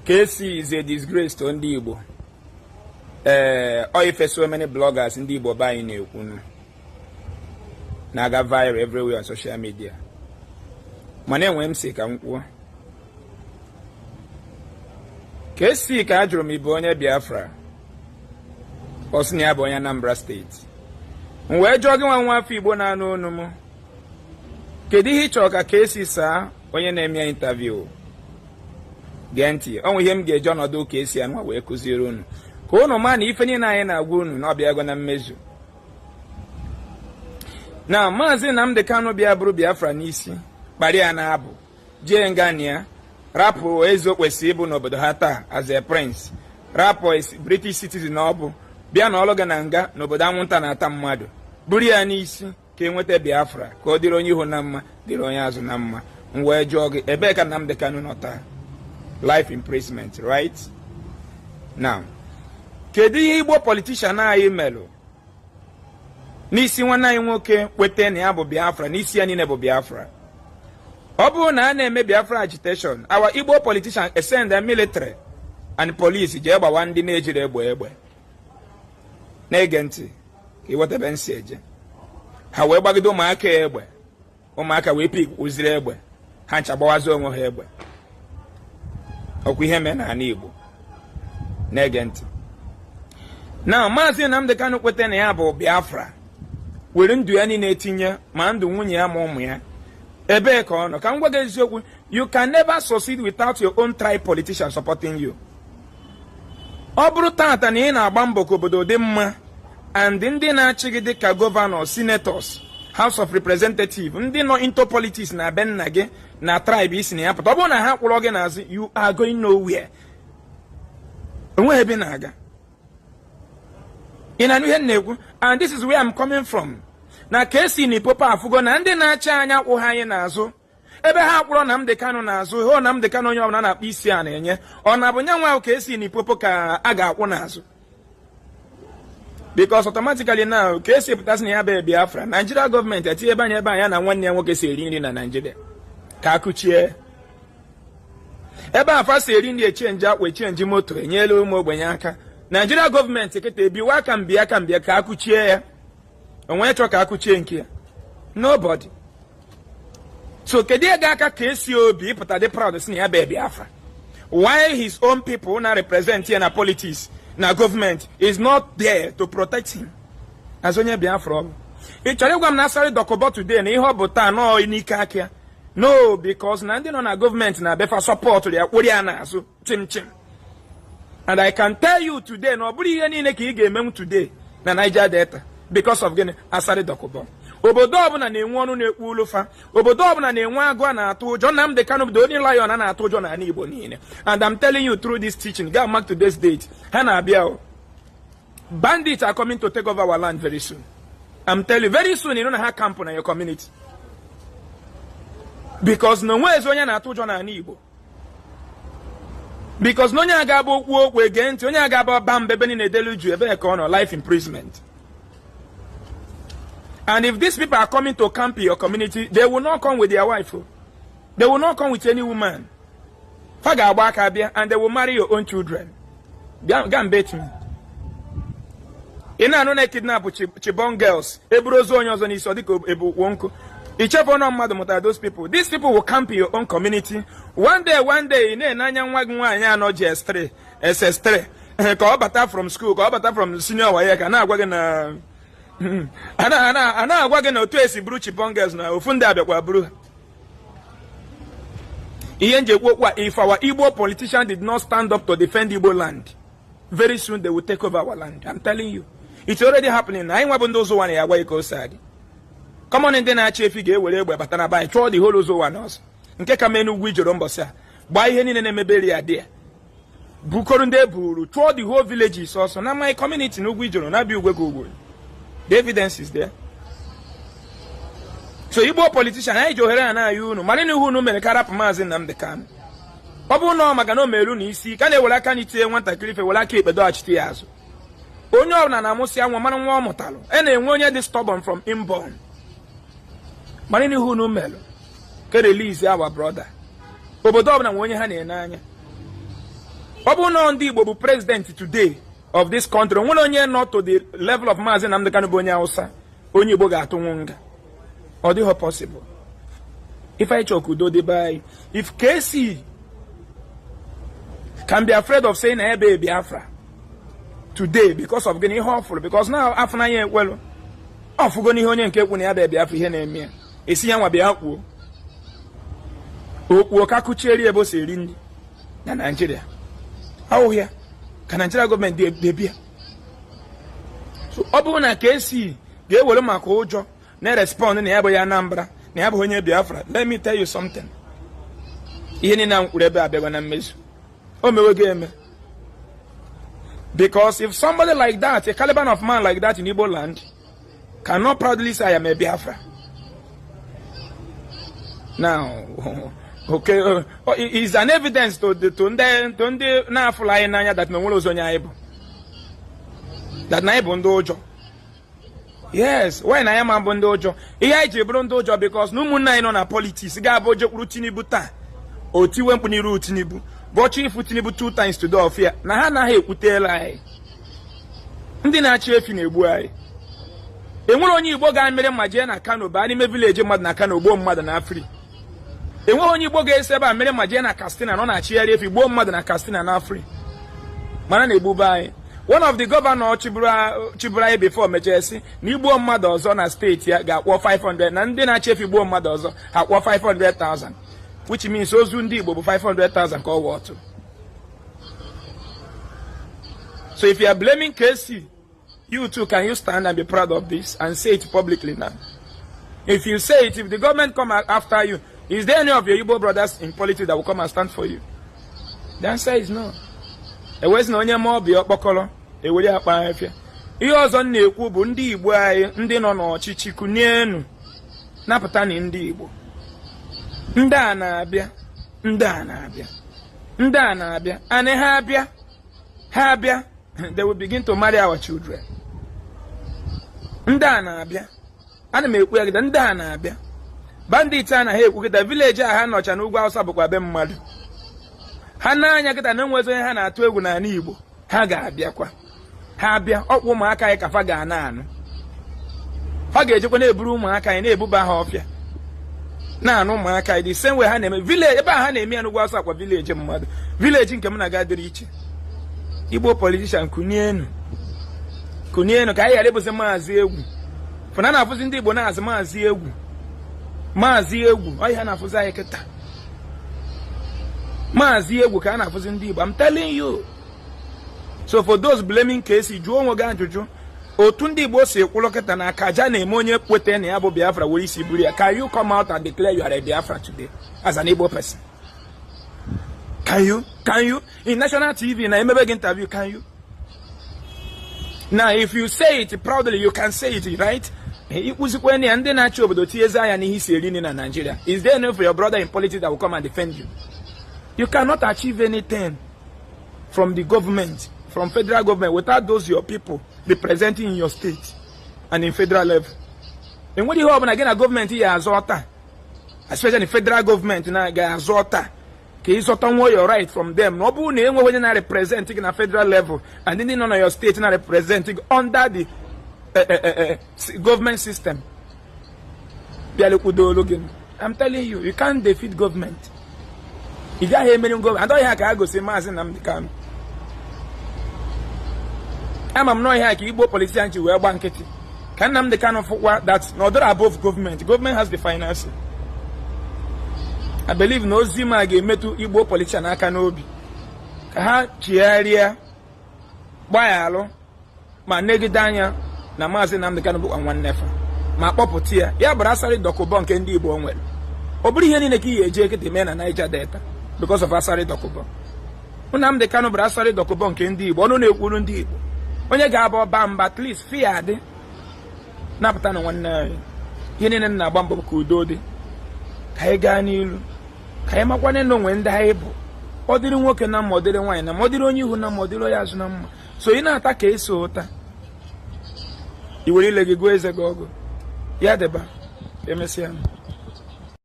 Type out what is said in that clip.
KC is a disgrace to ndị Igbo. Ee, ọ ife so many bloggers ndị Igbo be anyị na-ekwu na-aga viral everywhere on social media, mana enwee m si ka m kwuo. KC, ka a jụrụ m, ịbụ onye Biafra? Ọ sị na ya bụ onye Anambra Steeti. M wee jụọ gị, nwa nwa afọ Igbo na-anụ onu m, kedu ihe ị chọrọ ka KC saa onye na-eme ya interview? Gee ntị, ọ nwe ihe m ga-eji ọnọdụ KC anwa wee kụziere unu, ka unu maa na ife niile anyị na-agwa unu na ọ bịago na mmezu. Na Maazị Nnamdi Kanu bịa bụrụ Biafra n'isi, kparịa na abụ jee ngania, rapụ eze o kwesịrị ịbụ n'obodo ha taa as a prince, rapụ British citizen, ọ bụ bịa na ọlụ gị na nga n'obodo anwụnta na-ata mmadụ, buru ya n'isi ka e nweta Biafra, ka ọ dịrị onye ihu na mma, dịrị onye azụ na mma. M wee jụọ gị, ebee ka Nnamdi Kanu nọ taa? Life imprisonment right now. Kedu ihe Igbo politician anyị melụ n'isi nwanne anyị nwoke kweta na ya bụ Biafra, n'isi ya niile bụ Biafra? Ọ bụrụ na a na-eme Biafra agitation, our Igbo politician send the military and police jee gbawa ndị na-ejiri egbe egbe. Na-ege ntị ka ịghọta nsi eje. Ha wee gbagide ụmụaka egbe, ụmụaka wee pik ụziri egbe ha ncha gbawazi onwe ha egbe. Ọkwa ihe mee n'ala Igbo. Na-ege ntị na Maazị Nnamdi Kanu kweta na ya bụ Biafra, were ndụ ya niile etinye, ma ndụ nwunye ya ma ụmụ ya. Ebee ka ọ nọ? Ka m gwa gị eziokwu, you can never succeed without your own tribe politician supporting you. Ọ bụrụ tata na ị na-agba mbọ ka obodo dị mma, and ndị na-achị gị dịka governor, senators, House of Representative, ndị nọ into politics na be nna gị na tribe isi na ya pụta, ọ bụrụ na ha kwụrọ gị n'azụ, you are going nowhere. Onweghị ebe ị na-aga. Ị na-anụ ihe m na-ekwu? And this is where I'm coming from. Na ka esi na ipopo afụgo na ndị na-achị anya kwụ ha anyị n'azụ, ebe ha kwụrọ Nnamdi Kanu n'azụ, hụ Nnamdi Kanu onye ọbụla na-akpọ isi a na-enye, ọ na-abụ nya nwa ahụ ka esi na ipopo ka a ga-akwụ n'azụ, because automatically now ka esi pụtasị na ya bụ Biafra, Nigeria gọọmenti etinye ebe anya ebe anya na nwanne ya nwoke si eri nri na Nigeria, ka akụchie ebe afa si eri nri, echange akwa, echange moto, enyela ụmụ ogbenye aka. Nigeria gọọmenti kịta ebiwe aka mbịa aka mbịa ka akụchie ya. Onwe chọ ka akụchie nke ya? Nobody. So kedu ego aka ka esi obi ịpụta dị proud si na ya bụ Biafra, why his own people na represent ya na politics, na government, is not there to protect him as onye Biafra? Ọ bụ ị chọrọ ịgwa m na Asari Dokubo today na ihe ọ bụ taa nọọ n'ike aka ya? No, because na ndị nọ na gọọmenti na befa support ya, kwụrụ ya n'azụ chim chim. And I can tell you today na ọ bụrụ ihe niile ka ị ga-emenwu today na Niger Delta because of gịnị? Asari Dokubo. Obodo ọbụla na-enwe ọnụ na-ekwu olufa, obodo ọbụla na-enwe agụ a na-atụ ụjọ. Nnamdi Kanu bụ the only lion a na-atụ ụjọ n'ala Igbo niile. And I'm telling you through this teaching, go mark today's date, ha na-abịa o. Bandits are coming to take over our land very soon. I'm telling you, very soon. You know na ha camp na your community, because na onwe ezi onye na-atụ ụjọ n'ala Igbo, because na onye a ga-abụ okwu okwu ege ntị, onye a ga-abụ ọba mba ebe niile edelu ju. Ebee ka ọ nọ? Life imprisonment. And if these people are coming to camp in your community, they will not come with their wife, oh. They will not come with any woman. Fa ga-agba aka bịa, and they will marry your own children. Bịa, go and bet me. Ị na-anụ na kidnap Chibok girls, eburu ozu onye ọzọ n'isi, ọ dịka ebu ukwu nkụ. Ichefu ọnụ mmadụ mụtara those people. These people will camp in your own community one day. One day, ị na-ene anya nwa gị nwaanyị anọ JS3, SS3, ka ọ bata from school, ka ọ bata from senior WAEC, ka na-agwa gị na a na-agwa gị na otu esi buru Chibok girls na ofu ndị abịakwa buru ha. Ihe nji ekwu okwu a, if our Igbo politician did not stand up to defend Igbo land, very soon they will take over our land. I'm telling you, it's already happening. Anyị nwa bụ ndị ụzọ ụwa na ya agwa gị ka o si adị. Common ndị na-achị efi ga-ewere egbe bata na be anyị, chụọ the whole ụzọ ụwa n'ọsọ. Nke ka mee n'ugwu ijoro mbọsị a, gbaa ihe niile na-emeberi ya dị ya, bukọrọ ndị e buru, chụọ the whole villages ọsọ na my community n'ugwu ijoro na-abịa ugwe ka ugwu. The evidence is there. So Igbo politician, anyị ji ohere a na-ayọ unu mara na ihe unu mere ka rapụ Maazị Nnamdi Kanu. Ọ bụrụ na ọ maka na o meru na isi ka na-ewere aka anyị tinye nwatakịrị ife, were aka ekpe dọghachite ya azụ. Onye ọbụla na-amụsị anwa mara nwa ọ mụtalụ. E na-enwe onye dị stubborn from inborn. Mara na ihe unu melụ ka release our brother. Obodo ọbụla nwe onye ha na-ene anya. Ọ bụrụ na ndị Igbo bụ president today of this country, onwere onye nọ to the level of Maazị Nnamdi Kanu bụ onye Hausa, onye Igbo ga-atụnwu nga? Ọ dịghị possible. If anyị chọrọ ka udo debe anyị, if KC can be afraid of saying na ebe Biafra today because of gịnị, ihe ọ fụrụ, because na afụnanya ekwelu ọ fụgo n'ihe onye nke kwu na ya bụ Biafra, ihe na-eme ya esi ya nwa bịa kwuo okwuo ka kụchieri ebe o si eri nri na Naijiria, ahụhụ ya ka Naijiria gọọmenti debia. So ọ bụrụ na KC ga-ewere maka ụjọ na-respond na ya bụ ya Anambra, na ya bụ onye Biafra, let me tell you something: ihe niile m kwuru ebe abịago na mmezu. O mewego eme, because if somebody like that, a caliber of man like that in Igbo land, cannot proudly say, "I am a Biafra," now, okay, is an evidence to ndị na-afụla anyị n'anya that na onwere ụzọ onye anyị bụ, that na anyị bụ ndị ụjọ. Yes, why na anyị ma bụ ndị ụjọ? Ihe anyị ji bụrụ ndị ụjọ, because na ụmụnne anyị nọ na politics ga-abụ jekwuru Tinubu taa, o tiwe mkpu n'iru Tinubu, bọchị ifu Tinubu two times to the ọfịa na ha anaghị ekwutela anyị. Ndị na-achị efi na-egbu anyị. Enwere onye Igbo ga-emere mma jee na Kano, baa n'ime village mmadụ na Kano, gbuo mmadụ na Afri? Enweghị onye Igbo ga-esi ebe a mere ma jee na Katsina nọ na-achịgharị efi, gbuo mmadụ na Katsina na Afri, mana na-egbube anyị. One of the governor chịburu anyị before mechara sị na igbuo mmadụ ọzọ na steeti ya ga-akwọ 500, na ndị na-achị efi gbuo mmadụ ọzọ ha kwụọ 500,000, which means ozu ndị Igbo bụ 500,000 ka ọ wụ otu. So if you are blaming KC, you too, can you stand and be proud of this and say it publicly now? If you say it, if the government come after you, is there any of your Igbo brothers in politics that will come and stand for you? The answer is no. Ewezi na onye ma ọbịa ọkpọkọrọ ewere akpa afịa. Ihe ọzọ m na-ekwu bụ, ndị Igbo anyị ndị nọ n'ọchịchị, kunienu, napụta na ndị Igbo. Ndị a na-abịa, ndị a na-abịa, ndị a na-abịa, and ha abịa, ha abịa, they will begin to marry our children. Ndị a na-abịa, ana m ekwu ya gịda, ndị a na-abịa. Bandit a na ha ekwu kịta, village a ha nọcha n'ugwu Awụsa bụkwa be mmadụ. Ha na-anya kịta na enwezi onye ha na-atụ egwu n'ala Igbo, ha ga-abịakwa. Ha abịa, ọkwa ụmụaka anyị kafa ga na anụ. Ha ga-ejekwa na-eburu ụmụaka anyị, na-ebuba ha ọfịa, na-anụ ụmụaka anyị, the same way ha na-eme village ebe a ha na-eme ya n'ugwu Awụsa, kwa village mmadụ. Village nke m na-aga dịrị iche. Igbo politician, kunienu, kunienu, ka anyị ghara ịbụzi maazị egwu fụna na-afụzi ndị Igbo na-azị maazị egwu, maazị egwu. Ọ ihe na-afụzi anyị kịta, maazị egwu ka a na-afụzi ndị Igbo. I'm telling you. So for those blaming KC, jụọ onwe gị ajụjụ: otu ndị Igbo si ekwụlọ kịta na akaja na-eme onye kweta na ya bụ Biafra were isi buru ya, can you come out and declare you are a Biafra today as an Igbo person? Can you? Can you, in national TV na emebe gị interview, can you now? If you say it proudly, you can say it, right? Ịkpụzikwa ya, ndị na-achị obodo tinyezi anya n'ihe isi eri nri na Nigeria, is there no for your brother in politics that will come and defend you? You cannot achieve anything from the government, from federal government, without those your people representing in your state and in federal level. Enweghị ihe ọbụla gị na gọọmenti ya azọ taa, especially federal gọọmenti na ga-azọ taa ka ịzọta nwa your right from them, na ọ bụrụ na enweghị onye na-represent gị na federal level and ndị nọ na your state na-represent gị under the government system bịalekwudo olu gị. I'm telling you, you can't defeat government. Ị gaghị emeri gọọmenti. Adọghị ha ka ha gosi Maazị Nnamdi Kanu. Ama m nọọ ihe a ka Igbo politician ji wee gba nkịtị ka Nnamdi Kanu fụkwa that na ọ dọrọ above government. Government has the finance. I believe na ozi ma ga-emetụ Igbo politician aka n'obi ka ha chigharịa, gbaghalụ, ma negide anya na Maazị Nnamdi Kanu bụkwa nwanne fa, ma kpọpụta ya. Ya bụrụ Asari Dokubo nke ndị Igbo nwere. Ọ bụrụ ihe niile ka ị ga-eji ekete mee na Niger Delta because of Asari Dokubo. Nnamdi Kanu bụrụ Asari Dokubo nke ndị Igbo, ọnụ na-ekwuru ndị Igbo, onye ga-abụ ọba mba, at least fear dị napụta na nwanne anyị. Ihe niile m na-agba mbọ ka udo dị, ka anyị gaa n'ilu, ka anyị makwane na onwe ndị anyị bụ. Ọ dịrị nwoke na mma, ọ dịrị nwaanyị na mma, ọ dịrị onye ihu na mma, ọ dịrị onye azụ na mma. So ị na-ata ka eso ụta, i were ile gị gụọ eze gị ọgụ ya deba. Emesịa.